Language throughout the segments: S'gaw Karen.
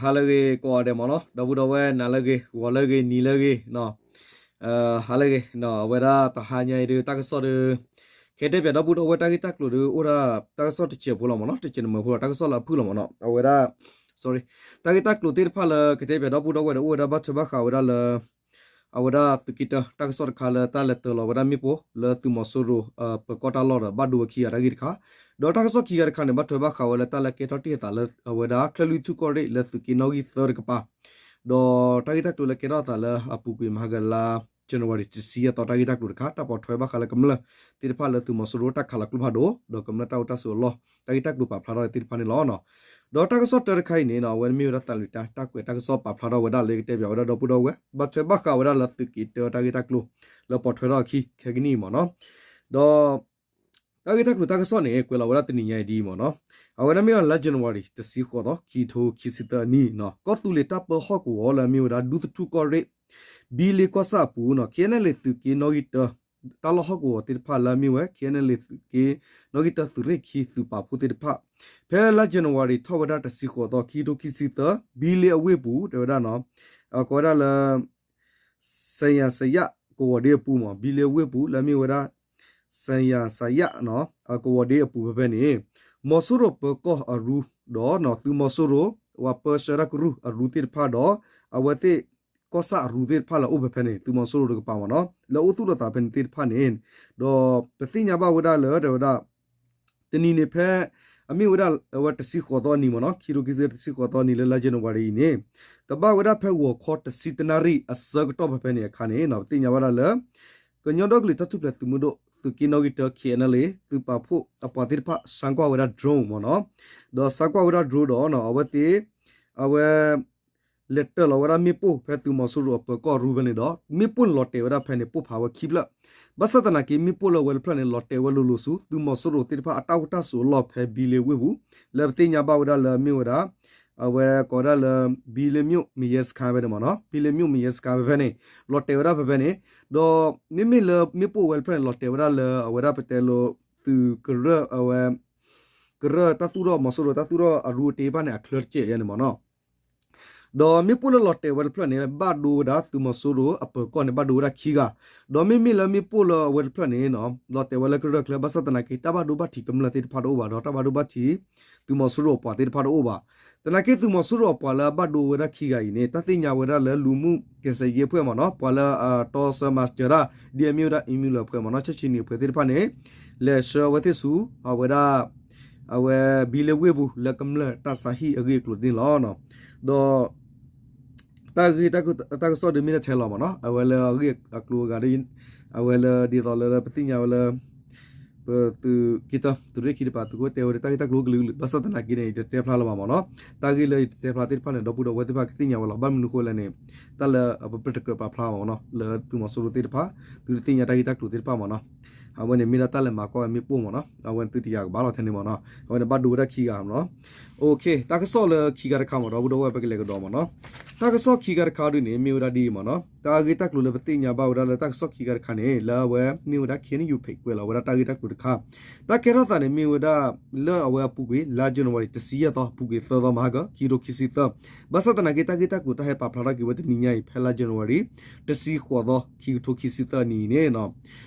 ဟါလၢအဂ့ၤကိးဂၤဒဲးမ့ၢ်နီၤ, ဒီပုၢ်ဒီဝဲၢ် နၤလၢအဂ့ၤ ဂီၤလၢအဂ့ၤ နံၤလၢအဂ့ၤ, ဟါလၢအဂ့ၤ, အဝဲဒၣ်တဟါညါအံၤဒုး တၢ်ကစီၣ်ဒီး ကတဲပၠးဒီပုၢ်ဒီဝဲၢ် တၢ်ဂ့ၢ်တၢ်ကျိၤဒီး အိၣ်ဒၣ်တၢ်ကစီၣ်တစဲးဖိလီၤမ့ၢ်နီၤ, တစဲးနမၢဖိလီၤ, တၢ်ကစီၣ်လၢအဖုၣ်လီၤမ့ၢ်နီၤ, အဝဲဒၣ် တၢ်ဂ့ၢ်တၢ်ကျိၤသ့ၣ်တဖၣ်လၢကတဲပၠးဒီပုၢ်ဒီဝဲၢ်ဒီး အိၣ်ဝဲဒၣ်ဘၣ်ထွဲဘၣ်ဃးဝဲဒၣ်လၢ အဝဲဒၣ်သုးက့တၢ တၢ်ကစီၣ်တခါလၢတၢ်လဲၤတၢၤလီၤဝဲဒၣ်မ့ၣ်ပိၢ်လၢသုးမီၤစိရိၤ ပၢၤကီၢ်တၢ်လီၢ်ဒီး ဘၣ်ဒိဝဲခံဂၤတၢ်ဂ့ၢ်တခါ, ဒီးတၢ်ကစီၣ်ခံဂၤတခါန့ၣ် ဘၣ်ထွဲဘၣ်ဃးဝဲလၢတၢ်လၢကဲထီၣ်တ့ၢ်အသးလၢ အဝဲဒၣ်ချၢၣ်လွံၢ်ထူၣ်ကီၢ်ရ့ၣ်လၢသုးက့နီၣ်ဂံၢ်သၢတကပၤ, ဒီးတၢ်ဂ့ၢ်တၢ်ကျိၤလၢကဲထီၣ်အသးလၢအပူၤကွံာ်မဟါကလါ January တဆံယဲၢ်သီ တၢ်ဂ့ၢ်တၢ်ကျိၤတခါ တၢ်ပိာ်ထွဲဘၣ်ဃးလၢကမျၢၢ်သ့ၣ်တဖၣ်လၢသုးမီၤစိရိၤတၢ်ခးလီၤကျိဖးဒိၣ် ဒီးကမျၢၢ်တၢ်အိၣ်တၢ်ဆိးအလီၢ် တၢ်ဂ့ၢ်တၢ်ကျိၤပာ်ဖျါထီၣ်သ့ၣ်တဖၣ်န့ၣ်လီၤ. ဒီးတၢ်ကစီၣ်တၢတခါအံၤန့ၣ် အဝဲမ့ၢ်ဝဲဒၣ်သးလွံၢ်တၢ် တၢ်ကွဲးတၢ်ကစီၣ်ပာ်ဖျါထီၣ်ဝဲဒၣ်လၢကတဲပၠးဝဲဒၣ်ဒီပုၢ်ဒီဝဲၢ် ဘၣ်ထွဲဘၣ်ဃးဝဲဒၣ်လၢသုးက့တၢတၢ်ဂ့ၢ်တၢ်ကျိၤ လၢပိာ်ထွဲထီၣ်အခံခဲကနံၣ်အံၤမ့ၢ်နီၤ, ဒီး တၢ်ဂ့ၢ်တၢ်ကျိၤတၢ်ကစီၣ်န့ၣ် ကွဲးလီၤဝဲဒၣ်တနံၤညါအံၤဒ်အံၤမ့ၢ်နီၤ, အဝဲဒၣ်မ့ၢ်ဝဲလါ January တဆံဃိးသီ ခံကထိခံဆံသၢနံၣ်, ကီၢ်သူလ့ၤတၢ်ပၢဟီၣ်ကဝီၤလၢအမ့ၢ်ဝဲဒၣ် ဒူသထူၣ်ကီၢ်ရ့ၣ် ဘံလ့ကီၢ်ဆၣ်အပူၤနီၤ, KNLA သုးက့နီၣ်ဂံၢ်တၢ တၢ်လီၢ်ဟီၣ်ကဝီၤသ့ၣ်တဖၣ်လၢအမ့ၢ်ဝဲ KNLA သုးက့နီၣ်ဂံၢ်တၢ သုးရ့ၣ်ခံသုးပာ်ဖှိၣ်သ့ၣ်တဖၣ် ဖဲလါ January ထီၣ်ဝဲဒၣ်တဆံဃိးသီ ခံကထိခံဆံသၢ ဘံလ့အဝ့ၢ်ပူၤ တဲဝဲဒၣ်နီၤ, ကိးဝဲဒၣ်လၢ စယၤစယးကဝီၤဒ့အပူၤမ့ၢ် ဘံလ့အဝ့ၢ်ပူၤ လၢအမ့ၢ်ဝဲဒၣ် စယၤစယး ကဝီၤဒ့အပူၤဖဲဖဲန့ၣ် မီၤစိရိၤပၢၤကီၢ်အရူ ဒီးသုးမီၤစိရိၤ ပှၤပၢဆှၢတၢ်ကရူၢ်အရူသ့ၣ်တဖၣ်ဒီး အဝဲသ့ၣ်ကီၢ်ဆၣ်အရူသ့ၣ်တဖၣ်လၢအအိၣ်ဖဲဖဲန့ၣ် သုးမီၤစိရိၤတကပၤမ့ၢ်နီၤ လၢအအိၣ်သူၣ်လီၤသးဖဲန့ၣ်သ့ၣ်တဖၣ်န့ၣ် ဒီးပသ့ၣ်ညါဘၣ်ဝဲဒၣ်လၢတဲဝဲဒၣ် တနံၤန့ၣ်ဖဲ အမ့ၢ်ဝဲဒၣ်အဝဲတဆံဃိးသီအနံၤမ့ၢ်နီၤ ခံကထိခံဆံသၢ တဆံဃိးသီအနံၤလၢလါ January အံၤန့ၣ် ကဘၣ်ဝဲဒၣ်ဖဲဂီၤခီတဆံတနၣ်ရံၣ် အဆၢကတီၢ်ဖဲဖဲန့ၣ်အခါန့ၣ် ပသ့ၣ်ညါဘၣ်ဒၣ်လၢ ကညီဒီကလုာ်တၢ်ထူၣ်ဖျဲးသုးမုၢ်ဒိၣ် သုးက့နီၣ်ဂံၢ်တၢ KNLA သုးပာ်ဖှိၣ်အပှၤသ့ၣ်တဖၣ် ဆါကွၢ်ဝဲဒၣ် drone မ့ၢ်နီၤ ဒီးဆါကွၢ်ဝဲဒၣ် drone ဒီး အဝဲသ့ၣ် အဝဲ လဲၤတၢၤလီၤဝဲဒၣ်မ့ၣ်ပိၢ်ဖဲသုးမီၤစိရိၤအပၢၤကီၢ်ရူဖဲန့ၣ်ဒီး မ့ၣ်ပိၢ်န့ၣ်လီၤတဲာ်ဝဲဒၣ်ဖဲန့ၣ် ပိၢ်ဖးဝဲခံဖျၢၣ်, ဘၣ်ဆၣ်သနာ်က့ မ့ၣ်ပိၢ်လၢအဝဲတဖျၢၣ်န့ၣ် လီၤတဲာ်ဝဲလိၤလိၤဆူ သုးမီၤစိရိၤသ့ၣ်တဖၣ်အတၢ်အိၣ်တၢ်ဆိးအလီၢ်ဖဲဘံလ့ဝ့ၢ်ပူၤ လၢပသ့ၣ်ညါဘၣ်ဝဲဒၣ်လၢအမ့ၢ်ဝဲဒၣ် အဝဲကိးဝဲဒၣ်လၢ ဘံလ့ မြို့မရဲစခန်း ဖဲန့ၣ်မ့ၢ်နီၤ ဘံလ့ မြို့မရဲစခန်း ဖဲဖဲန့ၣ် လီၤတဲာ်ဝဲဒၣ်ဖဲဖဲန့ၣ်, ဒီးမ့မ့ၢ်လၢမ့ၣ်ပိၢ်ဝဲတဖျၢၣ်န့ၣ် လီၤတဲာ်ဝဲဒၣ်လၢအဝဲဒၣ်ပတဲလိာ် သုးကရၢၢ်အဝဲ ကရၢၢ်တၢ်သူၣ်ထီၣ် မီၤစိရိၤတၢ်သူၣ်ထီၣ်အရူအတ့ၢ်ဘၣ်န့ၣ် အချၢတကဲးယဲန့ၣ်မ့ၢ်နီၤ ဒီးမ့ၣ်ပိၢ်လၢလီၤတဲာ်ဝဲတဖျၢၣ်န့ၣ် ဘၣ်ဒိဝဲဒၣ်သုးမီၤစိရိၤအပၢၤကီၢ်န့ၣ် ဘၣ်ဒိဝဲဒၣ်ခံဂၤ, ဒီးမ့မ့ၢ်လၢမ့ၣ်ပိၢ်လၢအဝဲတဖျၢၣ်န့ၣ် လီၤတဲာ်ဝဲလၢကရၢၢ်ချၢ ဘၣ်ဆၣ်သနာ်က့ တၢ်ဘၣ်ဒိဘၣ်ထံးကမျၢၢ်သ့ၣ်တဖၣ်တအိၣ်ဘၣ် ဒီးတၢ်ဘၣ်ဒိဘၣ်ထံး သုးမီၤစိရိၤအပှၤသ့ၣ်တဖၣ်တအိၣ်ဘၣ်. သနာ်က့သုးမီၤစိရိၤအပှၤလၢအဘၣ်ဒိဝဲဒၣ်ခံဂၤအံၤန့ၣ် တၢ်သ့ၣ်ညါဝဲဒၣ်လၢလူမှုကယ်ဆယ်ရေးအဖွဲ့မ့ၢ်နီၤ ပှၤလၢအတီဆၢမၤစၢၤတၢ် ဒ်အမ့ၢ်ဝဲဒၣ် အံမူလၢၤ အဖွဲ့မ့ၢ်နီၤ ဆၢဆံနံၤအဖွဲ့သ့ၣ်တဖၣ်န့ၣ် လဲၤဆှၢအဝဲသ့ၣ်ဆူ အဝဲဒၣ် အဝဲဘံလ့ဝ့ၢ်ပူၤ လၢကမျၢၢ်တၢ်ဆါဟံၣ်အဂ့ၢ်အကျိၤန့ၣ်လီၤ. ဒီး တၢ်ဂ့ၢ်တၢ်ကစီၣ်ဒုးမ့ၢ်တၢ်ထဲလီၤမ့ၢ်နီၤ အဝဲလၢအဂ့ၢ်အကျိၤအဂၤဒီး အဝဲလၢဒ်သိးလၢပသ့ၣ်ညါဝဲလၢ ပသုးက့တၢ သုးရ့ၣ်ခံတပၤ သုးခိၣ်တဲဝဲဒၣ်တၢ်ဂ့ၢ်တၢ်ကျိၤကလုာ်ကလုာ် ဘၣ်ဆၣ်သနာ်က့န့ၣ် ယတတဲဖျါလၢၤဘၣ်မ့ၢ်နီၤ တၢ်ဂ့ၢ်လၢယတတဲဖျါသ့ၣ်တဖၣ်န့ၣ် ဒီပုၢ်ဒီဝဲၢ်သ့ၣ်တဖၣ်ကသ့ၣ်ညါဝဲလီၤ ဘၣ်မနုၤဃိလဲၣ်န့ၣ် တၢ်လၢပတကြၢးပာ်ဖျါမ့ၢ်နီၤ လၢသုးမီၤစိရိၤသ့ၣ်တဖၣ် သုတသ့ၣ်ညါတၢ်ဂ့ၢ်တၢ်ကျိၤသ့ၣ်တဖၣ်မ့ၢ်နီၤ အဝဲန့ၣ်မ့ၢ်ဒၣ်တၢ်လဲၤမၤကွၢ်ဝဲမ့ၣ်ပိၢ်မ့ၢ်နီၤ အဝဲန့ၣ်သုတယာ်ကဘၣ်လီၤထဲန့ၣ်မ့ၢ်နီၤ အဝဲန့ၣ်ဘၣ်ဒိဝဲဒၣ်ခံဂၤမ့ၢ်နီၤ တၢ်ကစီၣ်လၢခံခါတခါမ့ၢ်ဒီပုၢ်ဒီဝဲၢ် ပကလဲၤကဒီးမ့ၢ်နီၤ တၢ်ကစီၣ်ခံခါတခါဒုးန့ၣ် မ့ၢ်ဝဲဒၣ်ဒ်အံၤမ့ၢ်နီၤ တၢ်ဂ့ၢ်တၢ်ကျိၤလၢပသ့ၣ်ညါဘၣ်ဝဲဒၣ်လၢတၢ်ကစီၣ်ခံခါတခါန့ၣ် လၢအဝဲမ့ၢ်ဝဲဒၣ် KNU page ကွဲးလီၤဝဲဒၣ်တၢ်ဂ့ၢ်တၢ်ကျိၤတခါ တၢ်ကဲထီၣ်သးန့ၣ်မ့ၢ်ဝဲဒၣ် လၢအဝဲအပူၤကွံာ် လါ January တဆံယဲၢ်သီ ပူၤကွံာ်သၢသီမဟါက ခံကထိခံဆံသၢ ဘၣ်ဆၣ်သနာ်က့ တၢ်ဂ့ၢ်တၢ်ကျိၤတၢ်ဟဲပာ်ဖျါထီၣ်က့ၤဝဲတနံၤညါအံၤ ဖဲလါ January တဆံဃိးသီ ခံကထိခံဆံသၢနံၣ်အံၤန့ၣ်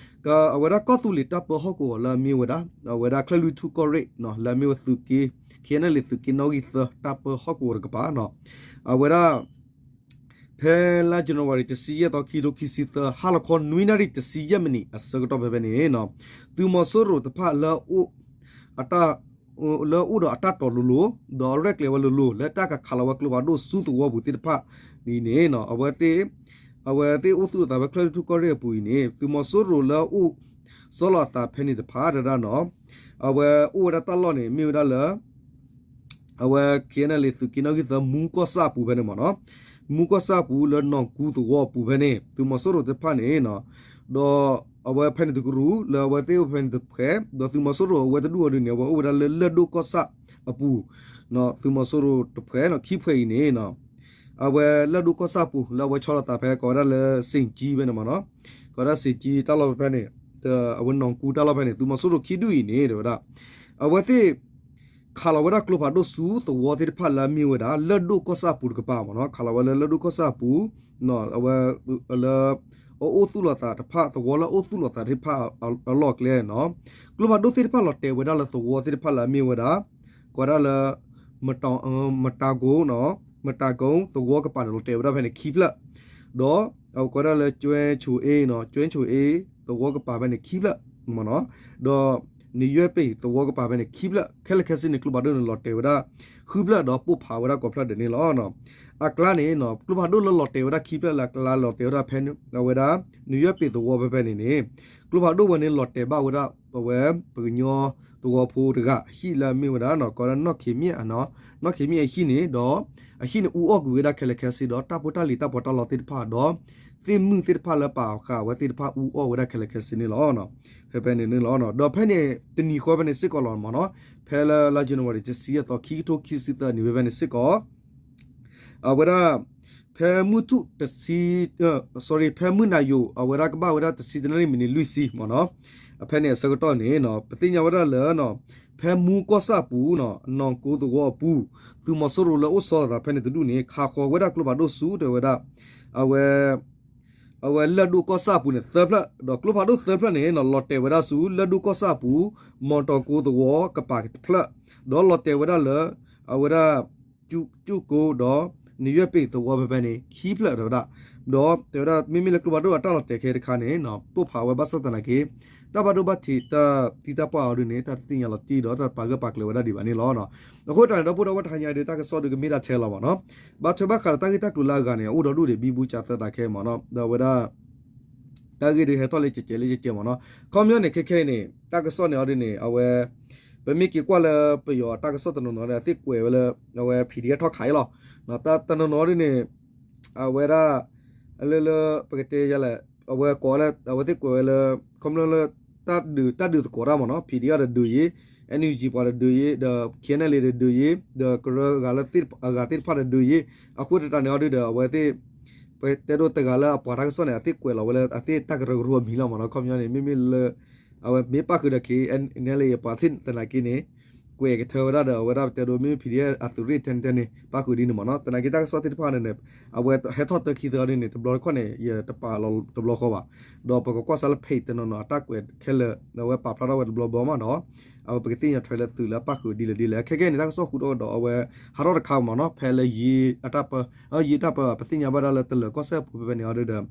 အဝဲဒၣ်ကီၢ်သူလ့ၤတၢ်ပၢဟီၣ်ကဝီၤလၢအမ့ၢ်ဝဲဒၣ် အဝဲဒၣ်ချၢၣ်လွံၢ်ထူၣ်ကီၢ်ရ့ၣ် လၢအမ့ၢ်ဝဲသုးက့ KNLA သုးက့နီၣ်ဂံၢ်သၢ တၢ်ပၢဟီၣ်ကဝီၤတကပၤနီၤ အဝဲဒၣ် ဖဲလါ January တဆံယဲၢ်သီ ခံကထိခံဆံသၢ ဟါလီၤခီနွံနၣ်ရံၣ်တဆံယဲၢ်မံးနံး အဆၢကတီၢ်ဖဲဖဲန့ၣ် သုးမီၤစိရိၤတဖၣ်လၢ လၢအိၣ်ဒီးအတၢ်တီၤလိၤလိၤ ဒီးရဲၣ်ကျဲၤဝဲလိၤလိၤ လၢတၢ်ကခးလီၤဝဲကျိဖးဒိၣ်ဆူသဝီပူၤသ့ၣ်တဖၣ်န့ၣ်န့ၣ် အဝဲသ့ၣ် အဝဲသ့ၣ်အိၣ်သူၣ်အသးဖဲချၢၣ်လွံၢ်ထူၣ်ကီၢ်ရ့ၣ်အပူၤအံၤန့ၣ် သုးမီၤစိရိၤလၢအအိၣ်ဆီလီၤအသးဖဲန့ၣ်တဖၣ်တဒၣ်နီၤ အဝဲအိၣ်ဝဲဒၣ်တၢ်လီၢ်န့ၣ် မ့ၢ်ဝဲဒၣ်လၢ အဝဲ KNLA သုးက့နီၣ်ဂံၢ်သၢ မူကီၢ်ဆၣ်အပူၤဖဲန့ၣ်မ့ၢ်နီၤ, မူကီၢ်ဆၣ်အပူၤလၢနီၢ်ကူသဝီအပူၤဖဲန့ၣ် သုးမီၤစိရိၤတဖၣ်န့ၣ် ဒီးအဝဲဖဲန့ၣ်တကရူၢ် လၢအဝဲသ့ၣ်အိၣ်ဖဲန့ၣ်တဖှဲး ဒီးသုးမီၤစိရိၤအဝဲတဒူၣ်အီၤဒုးန့ၣ် အဝဲအိၣ်ဝဲဒၣ်လၢလၢၢ်ဒိၣ်ကီၢ်ဆၣ်အပူၤ သုးမီၤစိရိၤတဖှဲး ခံဖှဲးအံၤန့ၣ် အဝဲလၢၢ်ဒိၣ်ကီၢ်ဆၣ်အပူၤ လၢအဝဲဆီလီၤသးဖဲ ကိးဝဲဒၣ်လၢစ့ၣ်ကၠံဖဲန့ၣ်မ့ၢ်နီၤ, ကိးဝဲဒၣ်စ့ၣ်ကၠံတၢ်လီၢ်ဖဲဖဲန့ၣ် အဝဲနီၢ်ကူတၢ်လီၢ်ဖဲန့ၣ် သုးမီၤစိရိၤခံဒူၣ်အံၤန့ၣ် တဲဝဲဒၣ် အဝဲသ့ၣ် ခးလီၤဝဲဒၣ်ကျိဖးဒိၣ်ဆူသဝီသ့ၣ်တဖၣ်လၢအမ့ၢ်ဝဲဒၣ် လၢၢ်ဒိၣ်ကီၢ်ဆၣ်အပူၤတကပၤမ့ၢ်နီၤ, ခးလီၤဝဲလၢလၢၢ်ဒိၣ်ကီၢ်ဆၣ်အပူၤ အဝဲ လၢ အအိၣ်သူၣ်လီၤသးတဖၣ် သဝီလၢအအိၣ်သူၣ်လီၤသးသ့ၣ်တဖၣ်အလီၢ်အကျဲနီၤ, ကျိဖးဒိၣ်သ့ၣ်တဖၣ်လီၤတဲာ်ဝဲဒၣ်လၢသဝီသ့ၣ်တဖၣ်လၢအမ့ၢ်ဝဲဒၣ် ကိးဝဲဒၣ်လၢ မတၤကိ မတၤကိသဝီကပၤန့ၣ် လီၤတဲာ်ဝဲဒၣ်ဖဲန့ၣ်ခံဖျၢၣ်, ဒီး အဝဲကိးဝဲဒၣ်လၢ ကၠွဲဆိၣ်အ့ ကၠွဲဆိၣ်အ့ သဝီကပၤဖဲန့ၣ်ခံဖျၢၣ်မ့ၢ်နီၤ, ဒီး နံၣ်ယွဲၢ်ပ့ၣ်သဝီကပၤဖဲန့ၣ်ခံဖျၢၣ် ခဲလၢာ်ခဲဆ့န့ၣ် ကျိဖးဒိၣ်န့ၣ် လီၤတဲာ်ဝဲဒၣ် ဃုဖျၢၣ်ဒီးပိၢ်ဖးဝဲဒၣ်ကိးဖျၢၣ်ဒဲးန့ၣ်လီၤ. အကျါန့ၣ် ကျိဖးဒိၣ်လၢလီၤတဲာ်ဝဲဒၣ်ခံဖျၢၣ်လၢအကျါလီၤတဲာ်ဝဲဒၣ်ဖဲ အဝဲဒၣ် နံၣ်ယွဲၢ်ပ့ၣ်သဝီဖဲဖဲန့ၣ်န့ၣ် ကျိဖးဒိၣ်ဝဲန့ၣ်လီၤတဲာ်ဘၣ်ဝဲဒၣ် အဝဲ ပကညီသဝီဖိတဂၤအဟံၣ်လၢအမ့ၢ်ဝဲဒၣ် ကိးဝဲဒၣ်နီၣ်ခံမ့ၣ် နီၣ်ခံမ့ၣ်အဟံၣ်န့ၣ်ဒီး အဟံၣ်န့ၣ်အူအီၣ်ကွံာ်ဝဲဒၣ်ခဲလၢာ်ခဲဆ့ဒီး တၢ်ဖိတၢ်လံၤတၢ်ပီးတၢ်လီသ့ၣ်တဖၣ်ဒီး သ့ၣ်မုၢ်သ့ၣ်တဖၣ်လၢပာ်ဃာ်အဝဲသ့ၣ်တဖၣ်အူအီၣ်ဝဲဒၣ်ခဲလၢာ်ခဲဆ့န့ၣ်လီၤ. ဖဲဖဲန့ၣ်န့ၣ်လီၤ. ဒီးဖဲန့ၣ်တနံၤဃီဖဲန့ၣ်စ့ၢ်ကီးလီၤမ့ၢ်နီၤ, ဖဲလၢလါယနူၤအါရံၤတဆံအသီ ခံကထိခံဆံသၢနံၣ်ဖဲဖဲန့ၣ်စ့ၢ်ကီး အဝဲဒၣ် ဖဲမုၢ်ထူၣ်တဆံ sorry ဖဲမုၢ်နၤယိာ် အဝဲဒၣ်ကဘၣ်ဝဲဒၣ်တဆံတနၣ်ရံၣ်မံးနံးလွံၢ်ဆံမ့ၢ်နီၤ, ဖဲန့ၣ်အဆၢကတီၢ်န့ၣ် ပသ့ၣ်ညါဝဲဒၣ်လၢ ဖဲမူကီၢ်ဆၣ်အပူၤ နီၢ်ကိသဝီအပူၤ သုးမီၤစိရိၤလၢအိၣ်ဆီလီၤသးဖဲန့ၣ်တဒူၣ်န့ၣ် ခးဃီၤဝဲဒၣ်ကျိဖးဒိၣ်ဆူ တဲဝဲဒၣ် အဝဲ အဝဲလၢၢ်ဒိၣ်ကီၢ်ဆၣ်အပူၤန့ၣ်သၢဖျၢၣ် ဒီးကျိဖးဒိၣ်သၢဖျၢၣ်န့ၣ် လီၤတဲာ်ဝဲဒၣ်ဆူ လၢၢ်ဒိၣ်ကီၢ်ဆၣ်အပူၤ မီၢ်တီၢ်ကိသဝီကပၤတဖျၢၣ် ဒီးလီၤတဲာ်ဝဲဒၣ်လၢ အဝဲဒၣ် ကၠူၣ်ကိဒီး နံၣ်ယွဲၢ်ပ့ၣ်သဝီဖဲဖဲန့ၣ် ခံဖျၢၣ်တဲဝဲဒၣ်, ဒီးတဲဝဲဒၣ် မ့မ့ၢ်လၢကျိဖးဒိၣ်အတၢ်လီၤတဲာ်ခဲတခါန့ၣ် ပိၢ်ဖးဝဲဘၣ်ဆၣ်သနာ်က့ တၢ်ဘၣ်ဒိဘၣ်ထံးတၢ်သံတၢ်ပှၢ်အီၤဒ်န့ၣ် တၢ်တသ့ၣ်ညါလီၤတံၢ်ဒီးတၢ်ပာ်ဂၢၢ်ပာ်ကျၢၤဝဲဒၣ်ဒံးဘၣ်န့ၣ်လီၤ. အဃိတၢ်န့ၣ် ဒီပုၢ်ဒီဝဲၢ်တဟါညါဒီး တၢ်ကစီၣ်ဒုးကမ့ၢ်ဒၣ်ထဲလီၤမ့ၢ်နီၤ, ဘၣ်ထွဲဘၣ်ဃးဒီးတၢ်ဂ့ၢ်တၢ်ကျိၤလၢအဂၤန့ၣ် အိၣ်ဒီဒူၣ်ဒံး ဘံဘူကၠးသၢသးခဲမ့ၢ်နီၤ, ဒီးအဝဲဒၣ် တၢ်ဂ့ၢ်ဒုးဟဲထီၣ်လၢကဲးကဲးလၢကဲးကဲးမ့ၢ်နီၤ, ခီပညီန့ၣ် ခဲခဲအံၤန့ၣ် တၢ်ကစီၣ်န့ၣ်အီၤဒ်န့ၣ် အဝဲ ပမ့ၢ်က့ၤကွၢ်လၢပယီၤတၢ်ကစီၣ်တနီၤနီၤဒီး အသ့ၣ်ကွဲးဝဲလၢ အဝဲ PDF ထီၣ်ခးအံၤလီၤ, တၢ်တနီၤနီၤဒ်န့ၣ် အဝဲဒၣ် လၢလၢ ပကတဲယလဲၣ် အဝဲကိးလၢ အဝဲသ့ၣ်ကွဲးဝဲလၢ ခီပညီလၢ တၢ်ဒုး တၢ်ဒုးသကိးတၢ်မ့ၢ်နီၤ, PDF တဒုးယ့ၣ်, NUG ပှၤတဒုးယ့ၣ်, ဒီး KNLA တဒုးယ့ၣ်, ဒီးကရၢအဂၤသ့ၣ်တဖၣ်တဒုးယ့ၣ်, အဃိသတးန့ၣ်အီၤဒုးဒီး အဝဲသ့ၣ် ပတဲဒိတဂၤလၢအပှၤတၢ်ကစီၣ်န့ၣ် အသ့ၣ်ကွဲးလီၤဝဲလၢအသ့ၣ်တၢ်ကရၢကရိအမံၤလီၤမ့ၢ်နီၤ, ခီပညီန့ၣ် မ့မ့ၢ်လၢ အဝဲမ့ၢ်ပၣ်ဃုာ်ဒီး KNLA အပှၤသ့ၣ်သနာ်က့န့ၣ် ကွဲးကထၢဝဲဒၣ်ဒီး အဝဲဒၣ်ပတဲဒိမ့မ့ၢ် PDF အသုးရ့ၣ်ထဲန့ၣ်ထဲန့ၣ် ပၣ်ဃုာ်ဒ်န့ၣ်မ့ၢ်နီၤ, သနာ်က့တၢ်ကစီၣ်သ့ၣ်တဖၣ်န့ၣ် အဝဲဟဲထီၣ်တၢခံသၢအီၤဒ်န့ၣ် တဘျီတခီၣ်န့ၣ် ယတပာ်လီၤတဘျီဃီဘၣ်, ဒီးပကကွၢ်စၢ်လၢ page တနီၤနီၤ အတၢ်ကွဲးခဲလၢာ် အဝဲပာ်ဖျါထီၣ်ဝဲတဘျီဘျီမ့ၢ်ဒီး အဝဲပကသ့ၣ်ညါထွဲလၢသုးလၢအပၣ်ဃုာ်ဒ်လဲၣ်ဒ်လဲၣ်, ခဲကဲန့ၣ် တၢ်ကစီၣ်ဃုာ်ထီၣ်ဒီး အဝဲဟးထီၣ်တခါမ့ၢ်နီၤ, ဖဲလၢယ့အတၢ်ပၢ ယ့တၢ်ပၢ ပသ့ၣ်ညါဘၣ်ဒၣ်လၢတလၢၤကီၢ်စဲၣ်အပူၤဖဲဖဲန့ၣ်အီၤဒုးဒီး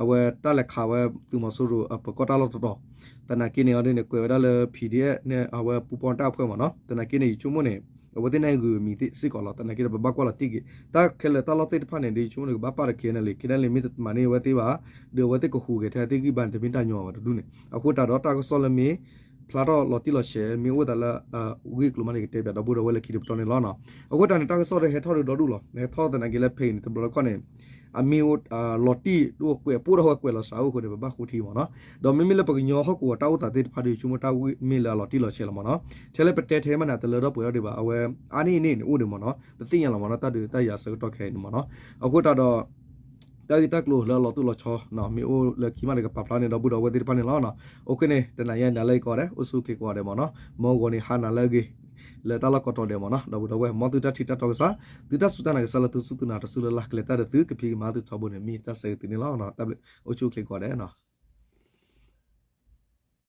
အဝဲတၢ်လဲၤခးဝဲသုးမီၤစိရိၤအပၢၤကီၢ်တၢ်လီၢ်တတီၤ, သနာ်က့န့ၣ်အီၤဒ်န့ၣ် ကွဲးဝဲဒၣ်လၢ PDF န့ၣ် အဝဲပူၤပီၣ်တၢ်အဖှဲၣ်မ့ၢ်နီၤ, သနာ်က့န့ၣ် ယဆိကမိၣ်န့ၣ် အဝဲသ့ၣ်န့ၣ်ဂုာ်မံၤသ့ၣ်စ့ၢ်ကီးလီၤ, သနာ်က့ဒီးပဘၣ်ကွၢ်လီၤတံၢ်က့ၤ တၢ်ခဲလၢာ်တၢ်လီၢ်သ့ၣ်တဖၣ်န့ၣ် ဒ်ယဆိကမိၣ်န့ၣ် ကဘၣ်ပၣ်ဒီး KNLA, KNLA မ့ၢ်တမၤန့ၢ်အဝဲသ့ၣ်ဘၣ် ဒီးအဝဲသ့ၣ်ကဟူးဂဲၤထဲအဝဲသ့ၣ်ဂံၢ်ဘါန့ၣ် တမ့ၢ်တၢ်ညီဘၣ်တဒူၣ်န့ၣ်, အဃိတၢ်ဒီးတၢ်ကစီၣ်လၢမ့ၢ် ဖျါထီၣ်လီၤတံၢ်လီၤဆဲး မ့ၢ်အိၣ်သးလၢ ဂ့ၢ်ကျိၤမးန့ၣ် ကတဲပၠးဒီပုၢ်ဒီဝဲၢ်လၢခံတပတီၢ်န့ၣ်လီၤ. အဃိတၢ်န့ၣ် တၢ်ကစီၣ်ဒီးဟဲထီၣ်ဒီးဒီဒူၣ်လီၤ, ဟဲထီၣ်သနာ်က့လၢ page န့ၣ် တဘျီတခီၣ်န့ၣ် အမ့ၢ်အိၣ်လီၤတံၢ်ဒိၣ်ကွဲးပိၢ်ထီၣ်ဝဲကွဲးလီၤစးအိၣ်အဃိန့ၣ် ပဘၣ်ဃိထံမ့ၢ်နီၤ, ဒီးမ့မ့ၢ်လၢပကညီဟီၣ်ကဝီၤတၢ်အိၣ်သးသ့ၣ်တဖၣ်ဒီး ယဆိကမိၣ်တၢ်ဂ့ၢ်မ့ၢ်လၢအလီၤတံၢ်လီၤဆဲးလီၤမ့ၢ်နီၤ, ထဲလၢပတဲထဲမးန့ၣ် တလၢထီၣ်ပှဲၤထီၣ်ဒံးဘၣ်, အဝဲအါန့ၢ်အန့ၣ်န့ၣ်အိၣ်ဒံးမ့ၢ်နီၤ, ပသ့ၣ်ညါလီၤမ့ၢ်နီၤ, တၢ်ဒုးတၢ်ယၤအဆၢကတီၢ်ခဲအံၤန့ၣ်မ့ၢ်နီၤ, အဃိတၢ်ဒီး တၢ်ဂ့ၢ်တၢ်ကျိၤလၢအလီၤတိၢ်လီၤဆီ မ့ၢ်အိၣ်လၢခံမးဒီး ကပာ်ဖျါန့ၢ်ဒီပုၢ်ဒီဝဲၢ်သ့ၣ်တဖၣ်န့ၣ်လီၤ. အဃိန့ၣ် တနၤညါနၤလၢအံၤကိးဂၤဒဲး အိၣ်ဆူၣ်အိၣ်ချ့ကိးဂၤဒဲးမ့ၢ်နီၤ, မ်ဂီၤန့ၣ်ဟါနၤလၢအဂ့ၤ လၢတၢ်လီၢ်ကိးတီၤဒဲးမ့ၢ်နီၤ, ဒီပုၢ်ဒီဝဲၢ် မ်သုတၢ်ထံၣ်တၢ်တီကစၢ်, သုတၢ်စူၢ်တၢ်နာ်ကစၢ်လၢသုစူၢ်သုနာ်တစူၢ်လၢ်လၢ် ကလဲၤတၢ်ဒီးသုကဖံးကမၤသုထီဘိန့ၣ် မ့ၢ်တၢ်ဆၢဂ့ၤသုန့ၣ်လီၤ. တၢ်ဘျုး အိၣ်ဆူၣ်အိၣ်ချ့ကိးဂၤဒဲးနီၤ.